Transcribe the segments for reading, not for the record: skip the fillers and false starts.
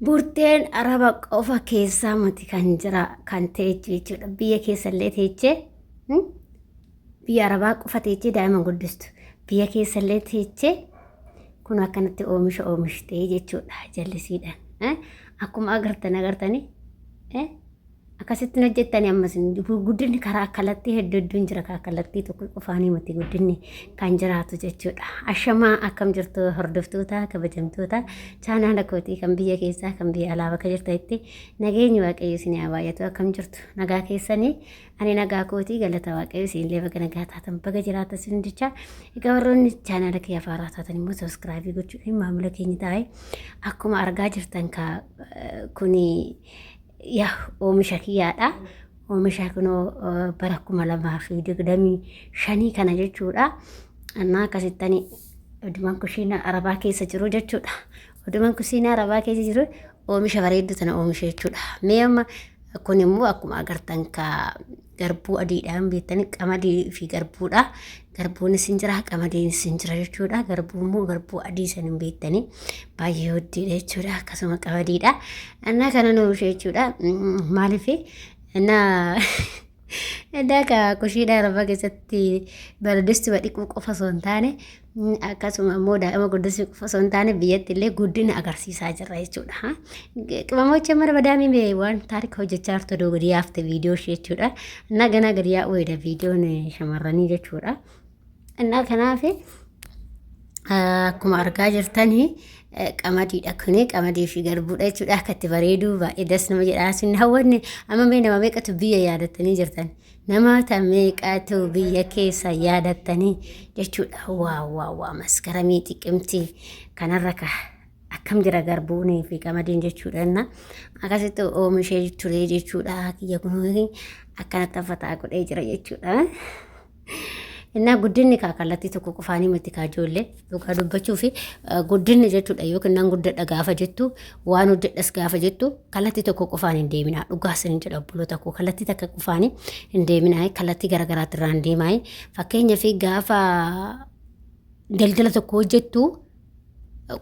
Burteen araba qofa keessaa miti kan jira kan teechu jechuudha. Biyya keessallee teechee biyya arabaa qofa teechee daa'ima guddistu. Biyya keessallee teechee kun akkanatti oomisha oomishtee jechuudha jallisiidhaan. Akkuma agartan agartanii Akkasitti hin hojjettani ammas guddinni karaa kallattii hedduu hedduun jira karaa kallattii tokko qofaanii miti guddinni kan jiraatu jechuudha. Ashamaa akkam jirtu hordoftoota kabajamtoota chaanaala kootii kan biyya keessaa kan biyya alaa bakka jirtanitti nageenyi waaqayyo isin haa baay'atu akkam jirtu nagaa keessanii ani nagaa kootii galata waaqayyo isinillee baga nagaa taatan baga jiraata isin jecha egaa warroonni chaanaala kiyya faaraa taatan immoo sabiskiraabii gochuudhaan maamila keenya taa'e akkuma argaa jirtan kuni yaa oomisha kiyyaadha. Oomisha kunoo bara 2025 kana jechuudha. Annaa akkasittani odumaan kushiina arabaa keessa jiru jechuudha. Odumaan kushiina arabaa keessa jiru oomisha bareedduu tana oomisha jechuudha. Mee amma kun immoo akkuma agartan ka garbuu adiidhaan beektani qamadii fi garbuudha. Garbuunis hin jira qamadiinis hin jira jechuudha. Garbuu immoo garbuu adii san hin beektani baay'ee hoddiidha jechuudha. Akkasuma qamadiidha. Innaa kana nu oomisha jechuudha. Maaliif innaa innaa ka kushiidhaa arabaa keessatti baradistuma dhiquu qofa osoo hin taane akkasuma immoo daa'ima guddisuu qofa osoo hin taane biyyatti illee guddina agarsiisaa jirra jechuudha. Qimamocha mana madaamii mee waan taarika hojjechaa jirtu odoo gadi yaafte viidiyoo ishee jechuudha. Innaa ganaa gadi yaa'uu heda viidiyoon shamarranii jechuudha. Innaa kanaaf akkuma argaa jirtanii qamadiidha kuni qamadii fi garbuudha jechuudha. Akka itti bareedu baay'ee das nama jedha. Isin hawwanne amma mee nama meeqatu biyya yaadattanii jirtan? Namoota meeqatu biyya keessa yaadattanii jechuudha. Waa waa waa maskaramii xiqimtii kanarra ka akkam jira garbuunii fi qamadiin jechuudha. Inna akkasitti oomishee ture jechuudha. Kiyya kun akkanatti affataa godhee jira jechuudha. Innaa guddinni kaa kallattii tokko qofaanii miti kaa ijoollee dhugaa dubbachuu fi guddinni jechuudha yookiin nan guddadha gaafa jettu waan hojjedhas gaafa jettu kallattii tokko qofaan hin deeminaa dhugaa isin jedha obboloota koo kallattii takka qofaan hin deeminaa kallattii garaagaraatti irraan deemaa fakkeenyaaf gaafa daldala tokko hojjettu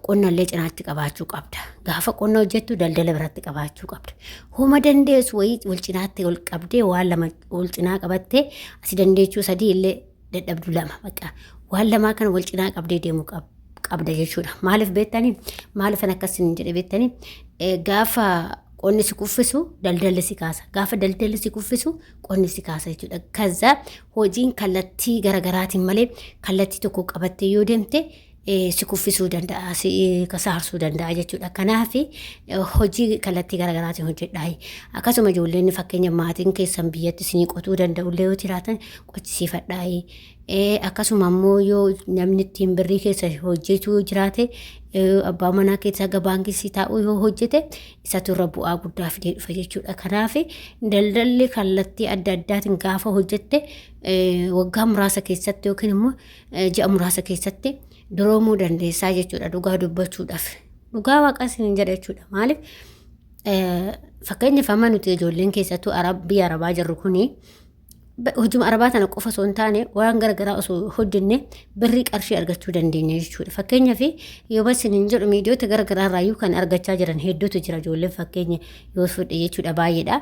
qonna illee cinaatti qabaachuu qabda. Gaafa qonna hojjettu daldala biratti qabaachuu qabda. Homa dandeessu wayii wal cinaatti wal qabdee waan lama wal cinaa qabattee asi dandeechuu sadii illee dadhabdu lama bakka waan lamaa kana wal cinaa qabdee deemuu qabda jechuudha. Maaliif beektanii? Maaliif akkas hin jedhe beektanii? Gaafa qonni si kuffisu daldalli si kaasa. Gaafa daldalli si kuffisu qonni si kaasa jechuudha. Kaza hojiin kallattii garaagaraatiin malee kallattii tokko qabattee yoo deemte si kuffisuu danda'a, si kasaarsuu danda'a jechuudha. Kanaaf hojii kallattii garaagaraatiin hojjedhaa. Akkasuma ijoolleen fakkeenya maatiin keessan biyyatti isinii qotuu danda'u illee yoo jiraatan qochisiifadhaa. Akkasuma immoo yoo namni ittiin birrii keessa hojjetuu jiraate abbaa manaa keessa haga baankii si taa'u yoo hojjete isatu irra bu'aa guddaa fidee dhufa jechuudha. Kanaaf daldalli kallattii adda addaatiin gaafa hojjette waggaa muraasa keessatti yookiin immoo ji'a muraasa keessatti duroomuu dandeessaa jechuudha dhugaa dubbachuudhaaf. Dhugaa waaqa isin jedha jechuudha. Maaliif fakkeenyaaf amma nuti ijoolleen keessattuu biyya arabaa jirru kuni hojii arabaa tana qofa osoo hin taane waan garaagaraa osoo hojjenne birrii qarshii argachuu dandeenya jechuudha. Fakkeenyaaf yoo isin hin jedhu miidiyoota garaagaraa irraayyuu kan argachaa jiran hedduutu jira ijoolleen fakkeenya yoo fudhe jechuudha baay'eedha.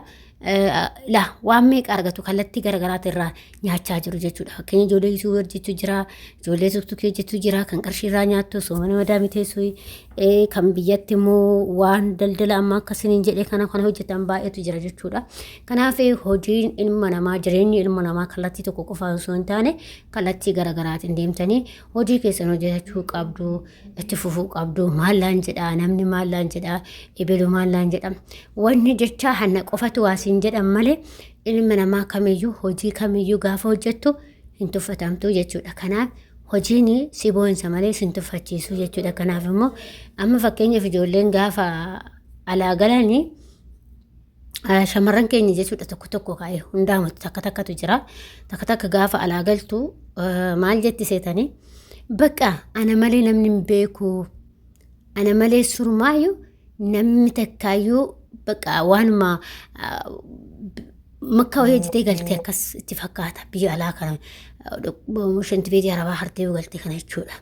Laa waan meeqa argatu kallattii garagaraati irraa nyaachaa jiru jechuudha. Fakkeenya ijoollee yuutuubii hojjechuu jira, ijoollee tuktukii hojjechuu jira, kan qarshii irraa nyaattu osoo mana madaamii teessu, kan biyyatti immoo waan daldala amma akkasiniin jedhee kana kana hojjetan baay'eetu jira jechuudha. Kanaaf hojiin ilma namaa jireenyi ilma namaa kallattii tokko qofaa osoo hin taane kallattii garagaraatiin deemtanii hojii keessan hojjetachuu qabdu. Itti fufuu qabdu maallaan jedha namni maallaan jedha ebelu maallaan jedha wanni jechaa hanna qofatu waa siin jedhan malee ilma namaa kamiyyuu hojii kamiyyuu gaafa hojjettu hin tuffatamtu jechuudha. Kanaaf hojiin si boonsa malee sin tuffachiisu jechuudha. Kanaaf immoo amma fakkeenyaaf ijoolleen gaafa alaa galanii shamarran keenya jechuudha tokko tokko kaa'ee hundaamatu takka takkatu jira. Takka takka gaafa alaa galtu maal jetti seetanii bakka ana malee namni hin beeku ana malee surmaayyuu namni takkaayyuu bakka waanuma makka wayii hojjetee galtee akkas itti fakkaata biyya alaa kana shanti beetii arabaa hartee galtee kana jechuudha.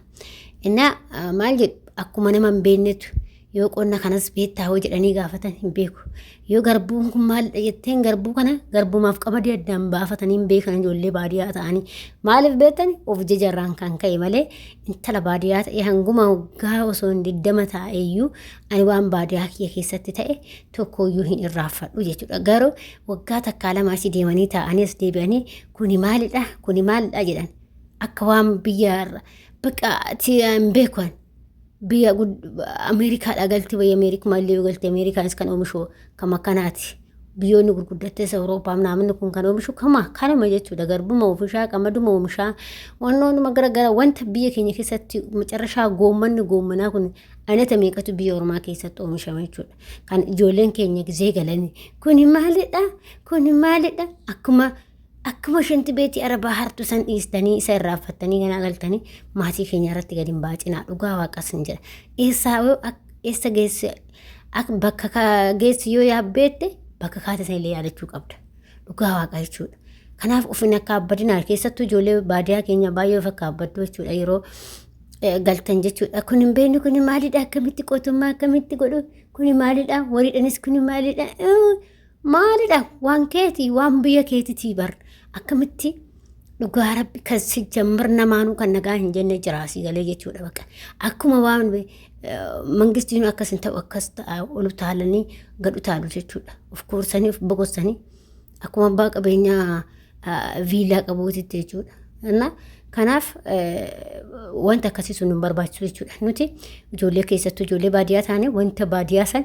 Innaa maal jedhu akkuma nama hin beeknetu Yoo qonna kanas beektaa hoo jedhanii gaafatan hin beeku. Yoo garbuun kun maalidha jetteen garbuu kana garbumaaf qamadii addaan baafatanii hin beekan ijoollee baadiyyaa ta'anii. Maaliif beektan of jajarraan kan ka'e malee intala baadiyyaa ta'e hanguma waggaa osoo hin 20 taa'eyyuu ani waan baadiyyaa kiyya keessatti ta'e tokkoyyuu hin irraanfadhu jechuudha. Garuu waggaa takkaa lama asii deemanii taa'anii as deebi'anii kuni maalidha kuni maalidha jedhan akka waan biyya bakka hin beeku. Biyya Ameerikaadhaa galti wayii Ameerikumaa illee yoo galte Ameerikaanis kan oomishu kan akkanaati. Biyyoonni gurguddattes Awurooppaa naamni kun kan oomishu kama kanuma jechuudha. Garbuma oomishaa, qamaduma oomishaa, wannoonuma gara gara wanta biyya keenya keessatti macarrashaa goommanni goommanaa kun anata meeqatu biyya ormaa keessatti oomishama jechuudha. Kan ijoolleen keenya gizee galanii kuni maalidha? Kuni maalidha? Akkuma Akkuma shinti beetii arabaa hartu san dhiistanii isa irraanfattanii ganaa galtanii maatii keenya irratti gadi hin baacinaa dhugaa waaqas hin jedha. Eessaa yoo eessa geesse bakka geessu yoo yaabbeette bakka kaate san illee yaadachuu qabda. Dhugaa waaqa jechuudha. Kanaaf ofin akka abbadinaa keessattuu ijoollee baadiyaa keenya baay'ee of akka abbaddu jechuudha yeroo galtan jechuudha. Kun hin beeknu kun maalidha akkamitti qotummaa akkamitti godhu kun maalidha wariidhanis kun maalidha. Maalidha waan keetii waan biyya keetitii bar akkamitti dhugaa rabbi kan si jammar namaanuu kan nagaa hin jenne jira asii galee jechuudha bakka akkuma waan mangistiin akkas hin ta'u akkas ta'a ol utaalanii gad utaalu jechuudha of koorsanii of boqossanii akkuma abbaa qabeenyaa viillaa qabuutitti jechuudha. Inna kanaaf wanta akkasii sun nu barbaachisu jechuudha. Nuti ijoollee keessattuu ijoollee baadiyyaa taane wanta baadiyyaa san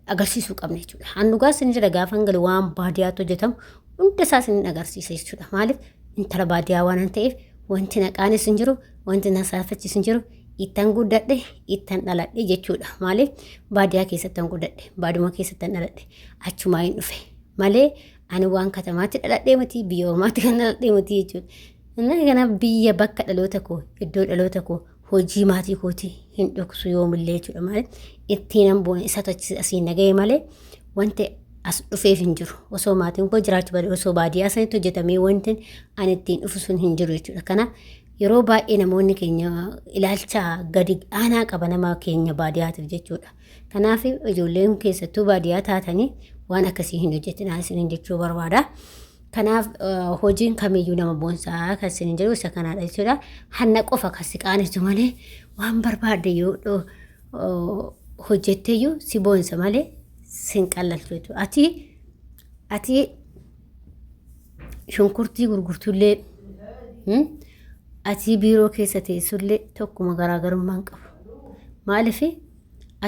agarsiisuu qabna jechuudha. An dhugaa sin jedha gaafa hin galu waan baadiyyaatti hojjetamu hunda isaa sin agarsiisa jechuudha. Maaliif intala baadiyyaa waan ta'eef wanti na qaanessu hin jiru, wanti na saalfachiisu hin jiru, ittan guddadhe, ittan dhaladhe jechuudha. Maaliif baadiyyaa keessattan guddadhe, baaduma keessattan dhaladhe, achumaa hin dhufe malee ani waan katamaatti dhaladhee miti biyya ormaatti kan dhaladhee miti jechuudha. Inni kanaaf biyya bakka dhaloota koo iddoo dhaloota koo hojii maatii kootii hin dhoksu yoomillee jechuudha. Maaliif ittiin an boona isatu achi asiin naga'e malee wanti as dhufeef hin jiru. Osoo maatiin koo jiraachuu baate osoo baadiyyaa sanitti hojjetamee wanti ani ittiin dhufu sun hin jiru jechuudha. Kanaaf yeroo baay'ee namoonni keenya ilaalcha gadi aanaa qaba nama keenya baadiyyaatiif jechuudha. Kanaaf ijoolleen keessattuu baadiyyaa taatanii waan akkasii hin hojjetinaa isiniin jechuu barbaada. Kanaaf hojiin kamiyyuu nama boonsaa kan isiniin jedhu isa kanaadha jechuudha. Hanna qofa kan si qaanessu malee waan barbaadde yoo hojjetteyyuu si boonsa malee sin qallalchu jechuudha. Ati ati shunkurtii gurgurtullee ati biiroo keessa teessullee tokkuma garaagarummaa hin qabu. Maaliif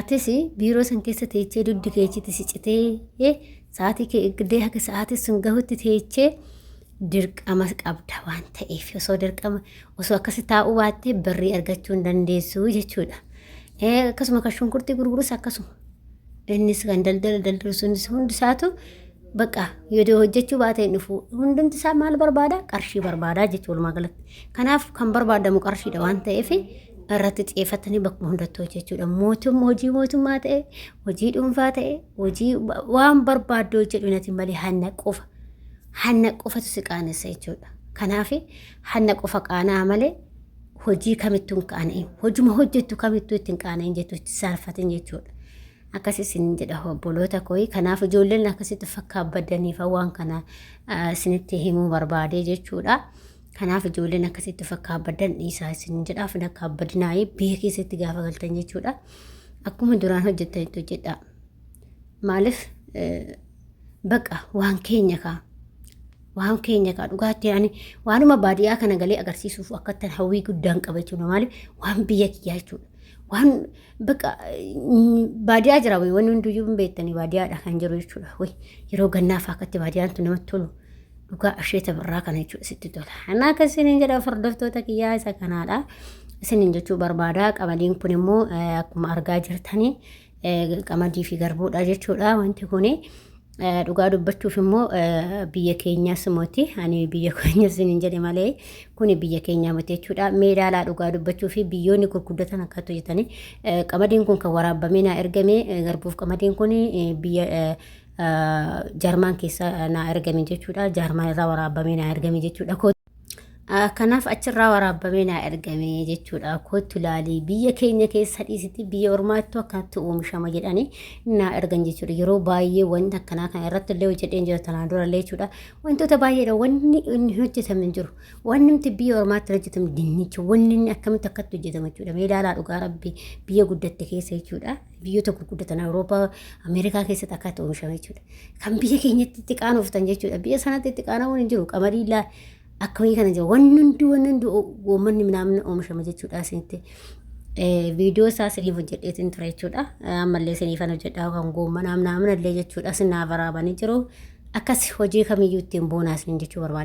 atis biiroo san keessa teechee dugdi keechitti si citee sa'aatii kee eegdee haga sa'aatii sun gahutti teechee dirqama qabda waan ta'eef osoo dirqama osoo akkasi taa'uu baattee birrii argachuu hin dandeessu jechuudha. Akkasuma kan shunkurtii gurgurus akkasuma. Innis kan daldala daldalu sunis hundi isaatu bakka yoo hojjechuu baate hin dhufu. Hundumti isaa maal barbaada? Qarshii barbaada jechuudha walumaa galatti. Kanaaf kan barbaadamu qarshiidha waan ta'eef irratti xiyyeeffatanii bakkuma hundattuu hojjechuudha. Mootummaa hojii mootummaa ta'e, hojii dhuunfaa ta'e, hojii waan barbaaddu hojjedhu nati malee hanna qofa. Hanna qofatu si qaanessa jechuudha. Kanaaf hanna qofa qaanaa malee hojii kamittuu hin qaana'in. Hojuma hojjettu kamittuu itti hin qaana'in jettu itti saalfatin jechuudha. Akkas isin jedha obboloota koo. Kanaaf ijoolleen akkasitti fakkaabbadaniif waan kana isinitti himuu barbaadee jechuudha. Kanaaf ijoolleen akkasitti fakkaabbaddan dhiisaa isin jedha. Afin akka abbadinaayee biyya keessatti gaafa galtan jechuudha. Akkuma duraan hojjettanitti hojjedhaa. Maaliif baqa waan keenya kaa. Waan keenya kaa dhugaatti ani waanuma baadiyyaa kana galee agarsiisuuf akkattan hawwii guddaan qaba jechuudha. Maaliif waan biyya kiyyaa jechuudha. Waan baqa baadiyyaa jira wanni hunduyyuu hin beektanii baadiyyaadha kan jiru jechuudha. Wayi yeroo gannaa fa'aa akkatti baadiyyaan tun namatti tolu dhugaa asheeta birraa kana jechuudha sitti tola. Anaa akka isiniin jedha hordoftoota kiyyaa isa kanaadha. Isiniin jechuu barbaada. Qamadiin kun immoo akkuma argaa jirtanii qamadii fi garbuudha jechuudha wanti kuni. Dhugaa dubbachuuf immoo biyya keenyas moti ani biyya keenyas isiniin jedhe malee kuni biyya keenyaa miti jechuudha. Mee ilaalaa dhugaa dubbachuu fi biyyoonni gurguddatan akkatti hojjetanii qamadiin kun kan waraabamee naa ergame garbuuf qamadiin kun biyya Jaarmaan keessa naa ergame jechuudha. Jaarmaan irraa waraabamee naa ergame jechuudha. Kanaaf achirraa waraabamee naa ergame jechuudha. Kottu laalii biyya keenya keessa dhiisiti biyya ormaattu akkanatti oomishama jedhanii naa ergan jechuudha. Yeroo baay'ee wanta akkanaa kana irratti illee hojjedheen jira tanaan dura illee jechuudha. Wantoota baay'eedha wanni inni hojjetame hin jiru. Wanni nuti biyya ormaatti hojjetamu dinnicha wanni inni akkamitti akkatti hojjetama jechuudha. Mee ilaalaa dhugaa rabbi biyya guddatte keessa jechuudha. Biyyoota gurguddatan Awurooppaa, Ameerikaa keessatti akkatti oomishama jechuudha. Kan biyya keenyatti itti qaanoftan jechuudha. Biyya sanatti itti qaana'uun hin jiru. Qamadii laa akkamii kana jira. Wanni hundi wanni hundi goommanni minaamni oomishama jechuudha isinitti. Viidiyoo isaa isiniif hojjedheetiin ture jechuudha. Ammallee isiniifan hojjedhaa kan goommanaa minaamina illee jechuudha. Isin naa waraabanii jiru. Akkas hojii kamiyyuu ittiin boonaa isiniin jechuu barbaada.